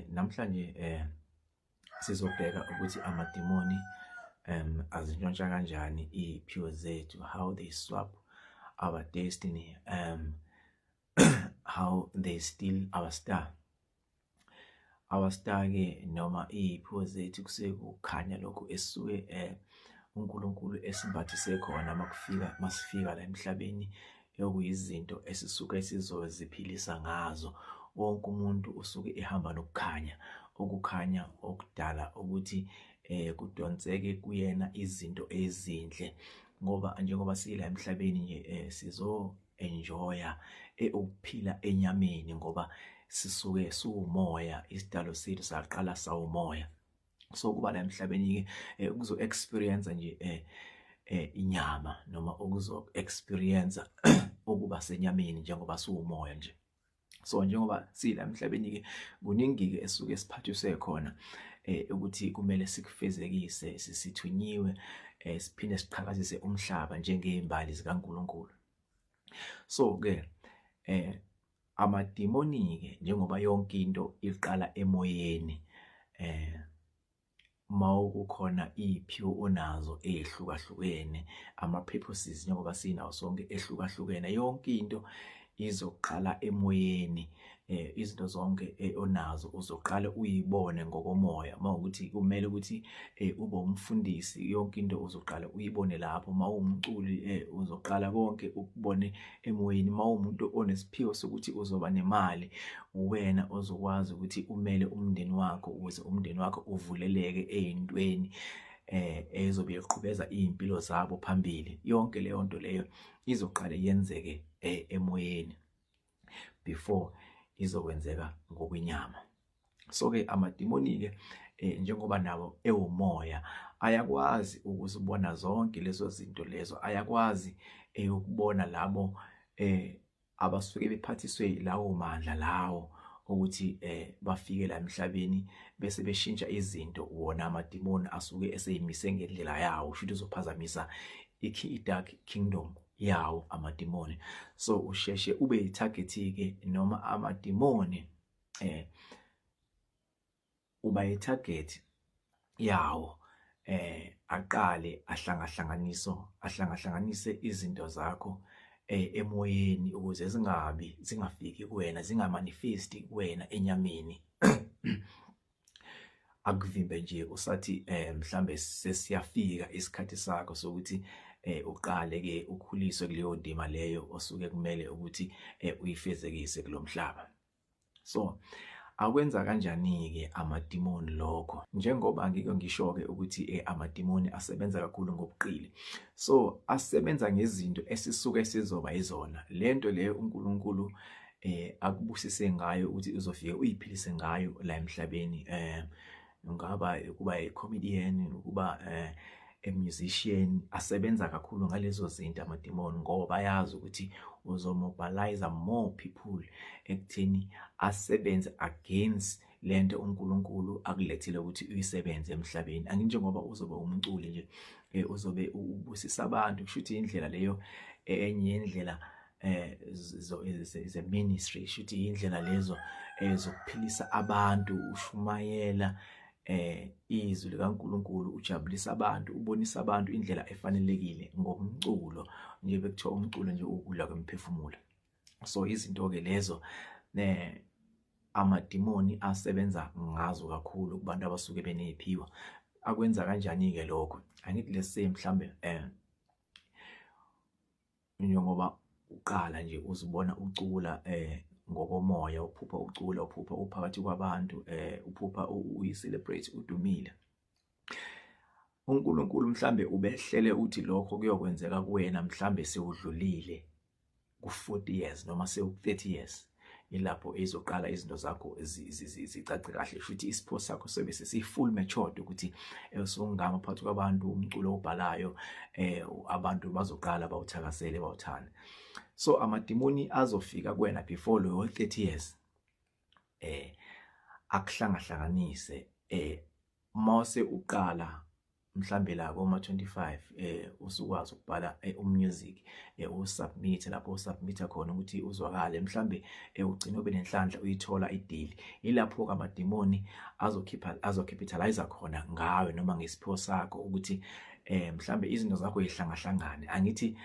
Namhlanje sizobheka ukuthi amadimoni azintshontsha kanjani iy'phiwo zethu, how they swap our destiny, how they steal our star. Our star-ke noma iy'phiwo zethu kusuke kukhanya lokhu esisuke uNkulunkulu esimbathise khona makufika masifika la emhlabeni, okuyizinto esisuke sizoziphilisa ngazo. Wonke umuntu usuke ehamba nokukhanya, ukukhanya okudala ukuthi kudonseke kuyena izinto ezinhle ngoba njengoba sila emhlabeni nje sizo enjoya ukuphila enyameni ngoba sisuke siwumoya, isidalo sethu saqala sawumoya. So kuba la emhlabeni-ke ukuzo experience nje inyama noma ukuzo experience ukuba senyameni njengoba siwumoya nje. So njengoba sila emhlabeni-ke kuningi-ke esuke siphathiswe khona ukuthi kumele sikufezekise, sithunyiwe, siphinde siqhakazise umhlaba njengey'mbali zikaNkulunkulu. So-ke amadimoni-ke njengoba yonke into iqala emoyeni, mawukukhona iy'phiwo onazo ey'hlukahlukene, ama-purposes njengoba sinawo sonke ehlukahlukene, yonke into izoqala emoyeni. Izinto zonke onazo uzoqale uyibone ngokomoya. Uma kuwukuthi kumele ukuthi ube umfundisi, yonke into uzoqala uyibone lapho. Uma uwumculi, uzoqala konke ukubone emoyeni. Uma uwumuntu onesiphiwo sokuthi uzoba nemali, uwena ozokwazi ukuthi umele umndeni wakho ukuze umndeni wakho uvuleleke ey'ntweni ezobe iqhubeza iy'mpilo zabo phambili. Yonke leyo nto leyo izoqale yenzeke emoyeni before izokwenzeka ngokwenyama. So-ke amadimoni-ke njengoba nawo ewumoya ayakwazi ukuzibona zonke lezo zinto lezo, ayakwazi ukubona labo abasuke bephathiswe lawo mandla lawo ukuthi bafike la emhlabeni bese beshintsha izinto. Wona amadimoni asuke eseyimise ngendlela yawo, kusho ukuthi uzophazamisa i-dark kingdom yawo amadimoni. So usheshe ube yi-target-ke noma amadimoni uba yi-target yawo, aqale ahlangahlanganiso ahlangahlanganise izinto zakho emoyeni ukuze zingabi zingafiki kuwena, zingamanifesti kuwena enyameni. Akuvimbe nje usathi mhlambe sesiyafika isikhathi sakho sokuthi uqale ke ukhuliswe kuleyo ndima leyo osuke kumele ukuthi uyifezekise kulomhlaba. So akwenza kanjani-ke amadimoni lokho? Njengoba ngike ngisho-ke ukuthi amadimoni asebenza kakhulu ngobuqili. So asebenza ngezinto esisuke sizoba yizona. Lento leyo uNkulunkulu akubusise ngayo ukuthi uzofike uyiphilise ngayo la emhlabeni, ungaba ukuba i-comedian, ukuba a musician, asebenza kakhulu ngalezo zinto amadimoni ngoba bayazi ukuthi uzomobilize more people ekutheni asebenze against lento uNkulunkulu akulethile ukuthi uyisebenze emhlabeni. Anginjengoba uzoba umculi nje, uzobe ubusisa abantu, kusho ukuthi indlela leyo enye yendlela ze-ministry, kusho ukuthi indlela lezo zokuphilisa abantu, ushumayela izwi likaNkulunkulu, ujabulisa abantu, ubonisa abantu indlela efanelekile ngomculo nje, bekuthiwa umculo nje ukudla kwemiphefumulo. So izinto-ke lezo amadimoni asebenza ngazo kakhulu kubantu abasuke beney'phiwo. Akwenza kanjani-ke lokho? Angithi let's say mhlambe njengoba uqala nje uzibona ucula ngokomoya, uphupha ucula, uphupha uphakathi kwabantu, uphupha uyi-celebrate, udumile. uNkulunkulu mhlambe ubehlele uthi lokho kuyokwenzeka kuwena mhlambe sewudlulile ku-40 years noma sewu-30 years, ilapho ezoqala izinto zakho zicace kahle, futhi isipho sakho sobe sesi-full matured ukuthi usungama phakathi kwabantu, umculo obhalayo abantu bazoqala bawuthakasele, bawuthande. So amadimoni azofika kuwena before loyo 30 years akuhlangahlanganise mase uqala. Mhlambe la koma 25 usukwazi ukubhala umusic, usubmit lapho usubmit khona ukuthi uzwakale, mhlambe ugcine ube nenhlanhla uyithola ideal. Ilapho kamadimoni azokhipha, azocapitalize khona ngawe noma ngesiphiwo sakho ukuthi mhlambe izinto zakho ihlangahlangane. Angithi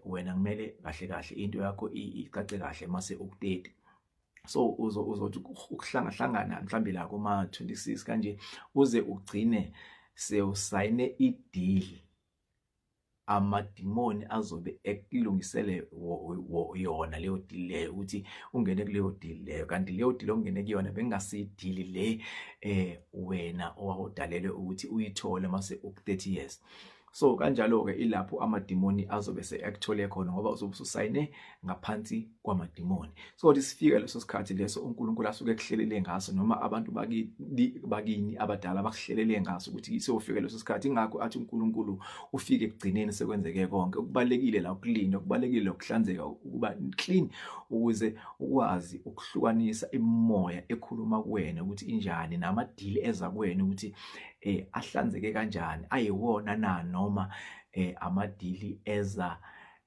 wena kumele kahle kahle into yakho icace kahle mase uku-30, so uzothi ukuhlangahlangana mhlambe la kuma 26 kanje, uze ugcine sewusayine ideal amadimoni azobe ekulungisele yona leyo deal leyo, ukuthi ungene kuleyo deal leyo, kanti leyo deal ongene kuyona bengasideal le wena owawudalelwe ukuthi uyithole mase uku 30 years. So kanjalo ke ilapho amadimoni azobe sekuthole khona, ngoba uzobe ususayine ngaphansi kwamadimoni. So ukuthi sifike leso sikhathi leso uNkulunkulu asuke ekuhlelele ngaso, noma abantu bakini abadala bakuhlelele ngaso ukuthi sewufike leso sikhathi. Ingakho athi uNkulunkulu ufike ekugcineni sekwenzeke konke. Okubalekile la ukulinda, okubalekile ukuhlanzeka, ukuba clean, ukuze ukwazi ukuhlukanisa imimoya ekhuluma kuwena ukuthi injani, namadili eza kuwena ukuthi ahlanzeke kanjani, ayiwona na noma amadili eza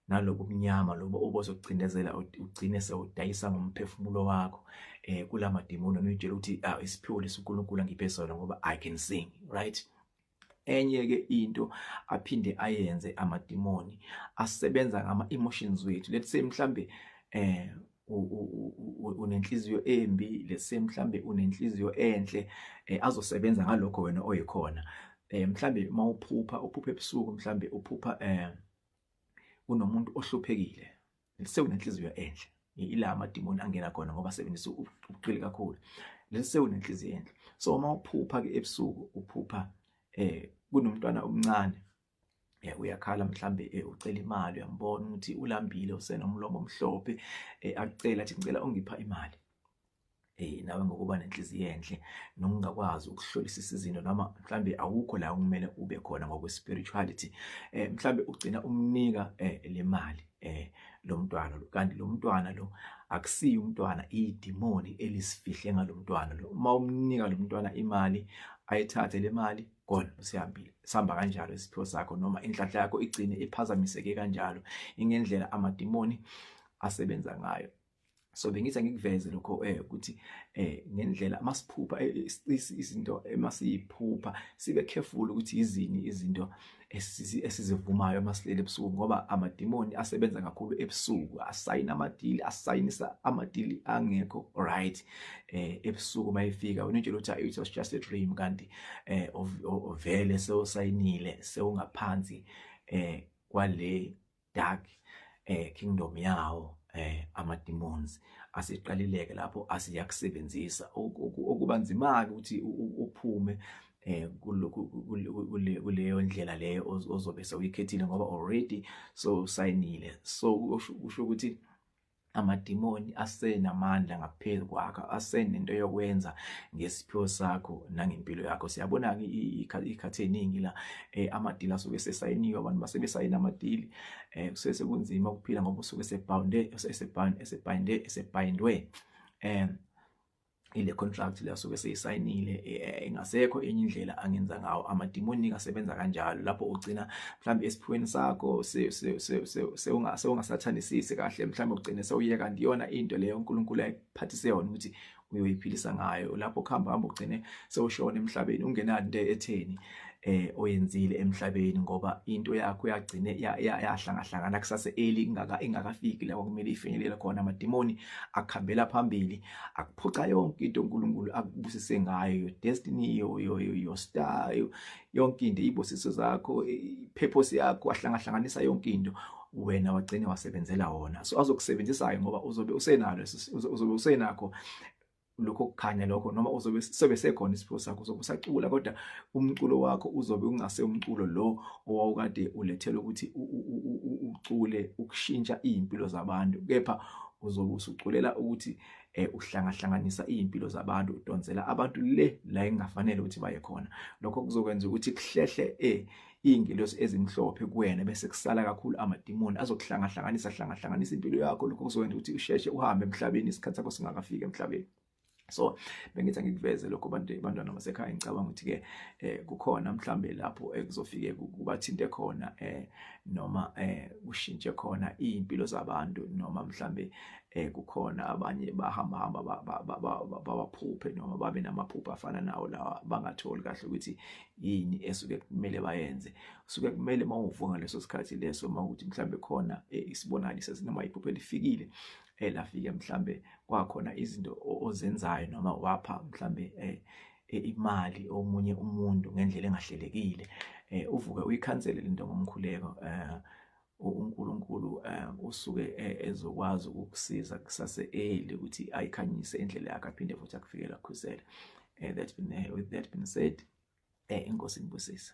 nalobu mnyama lobo obozokucindezela, ugcine sewudayisa ngomphefumulo wakho kulamadimoni, uyitshela ukuthi, "Ah, isiphiwo lesi uNkulunkulu angiphe sona ngoba I can sing," right? Enye ke into aphinde ayenze amadimoni, asebenza ngama emotions wethu. Let's say mhlambe unenhliziyo embi, let's say mhlambe unenhliziyo enhle, azosebenza ngalokho wena oyikhona. Mhlambe mawuphupha, uphupha ebusuku, mhlambe uphupha unomuntu ohluphekile, let's say unenhliziyo enhle, ila amadimoni angena khona ngoba asebenzisa ubuqili kakhulu. Let's say unenhliziyo enhle, so uma uphupha ke ebusuku, uphupha kunomntwana omncane, uyakhala, mhlambe ucela imali, uyambona ukuthi ulambile, usenomlomo omhlophe, akucela athi, "Ngicela ungipha imali." Nawe ngokuba nenhliziyo enhle nokungakwazi ukuhlolisisa izinto, noma mhlambe awukho la okumele ube khona ngokwe spirituality, mhlambe ugcina umnika le mali lo mntwana lo, kanti lo mntwana lo akusiyo umntwana, idimoni elisifihle ngalomntwana lo. Uma umnika lo mntwana imali, ayithathe le mali kona, usihambile. Sihamba kanjalo isiphiwo sakho noma inhlanhla yakho igcine iphazamiseke kanjalo, ingendlela amadimoni asebenza ngayo. So bengithi angikuveze lokho ukuthi ngendlela masiphupha izinto, emasiyiphupha, sibe careful ukuthi izini izinto esizivumayo masilele ebusuku, ngoba amadimoni asebenza kakhulu ebusuku, asayina amadili, asayinisa amadili angekho right ebusuku. Mayifika wena utshela ukuthi it was just a dream, kanti vele sewusayinile, sewungaphansi kwale dark kingdom yawo ama demons aseqalileke lapho asiyakusebenzisa. Okuba nzima ke ukuthi uphume kulokhu, kuleyo ndlela leyo ozobe sewuyikhethile, ngoba already so sayinile. So kusho ukuthi amadimoni asenamandla ngaphezu kwakho, asenento yokwenza ngesiphiwo sakho nangempilo yakho. Siyabona-ke ikhathi eningi la amadili asuke esesayiniwe, abantu basebesayina amadili, kusuke sekunzima ukuphila ngoba usuke esebhawunde, esebhayinde, esebhayindwe ile contract le asuke seyisayinile, engasekho enye indlela angenza ngawo. Amadimoni asebenza kanjalo, lapho ugcina mhlambe esiphiweni sakho sewungasathandisisi kahle, mhlambe ugcine sewuyeka, kanti iyona into leyo uNkulunkulu ayiphathise yona ukuthi uyoyiphilisa ngayo. Lapho kuhamba hamba ugcine sewushona emhlabeni ungenalo into etheni oyenzile emhlabeni, ngoba into yakho yagcine yahlangahlangana kusase early, ingaka ingakafiki la kumele ifinyelele khona. Amadimoni akuhambela phambili, akuphuca yonke into uNkulunkulu akubusise ngayo, your destiny, your star, yonke into, izibusiso zakho, ipurpose yakho, ahlangahlanganisa yonke into, wena wagcine wasebenzela wona. So azokusebenzisa ngoba uzobe usenalo, uzobe usenakho lokho kukhanya lokho, noma uzobe sobe sekhona isiphiwo sakho, uzobe usacula, kodwa umculo wakho uzobe ungase umculo lo owawukade ulethela ukuthi ucule ukushintsha izimpilo zabantu, kepha uzobe usuculela ukuthi uhlangahlanganisa izimpilo zabantu, udonsela abantu le la engafanele ukuthi baye khona. Lokho kuzokwenza ukuthi kuhlehle iy'ngelosi ezimhlophe kuwena, bese kusala kakhulu amadimoni azokuhlangahlanganisa, hlangahlanganisa impilo yakho. Lokho kuzokwenza ukuthi usheshe uhambe emhlabeni isikhathi sakho singakafiki emhlabeni. So bengithi angikuveze lokho bantu, bantwana basekhaya. Ngicabanga ukuthi ke kukhona mhlambe lapho ekuzofike kubathinte khona noma kushintshe khona izimpilo zabantu, noma mhlambe kukhona abanye bahamba hamba bawaphuphe noma babe namaphupho afana nawo lawa, bangatholi kahle ukuthi yini esuke kumele bayenze. Suke kumele uma uvuka ngaleso sikhathi leso, uma ukuthi mhlambe khona isibonakaliso noma iphupho elifikile, elafike mhlambe kwakhona izinto ozenzayo noma wapha mhlambe imali omunye umuntu ngendlela engahlelekile, uvuke uyikhansele lento ngomkhuleko. UNkulunkulu usuke ezokwazi ukukusiza kusase early ukuthi ayikhanyise indlela yakhe, aphinde futhi akufikele, akukhusele. That been with that been said, inkosi inibusise.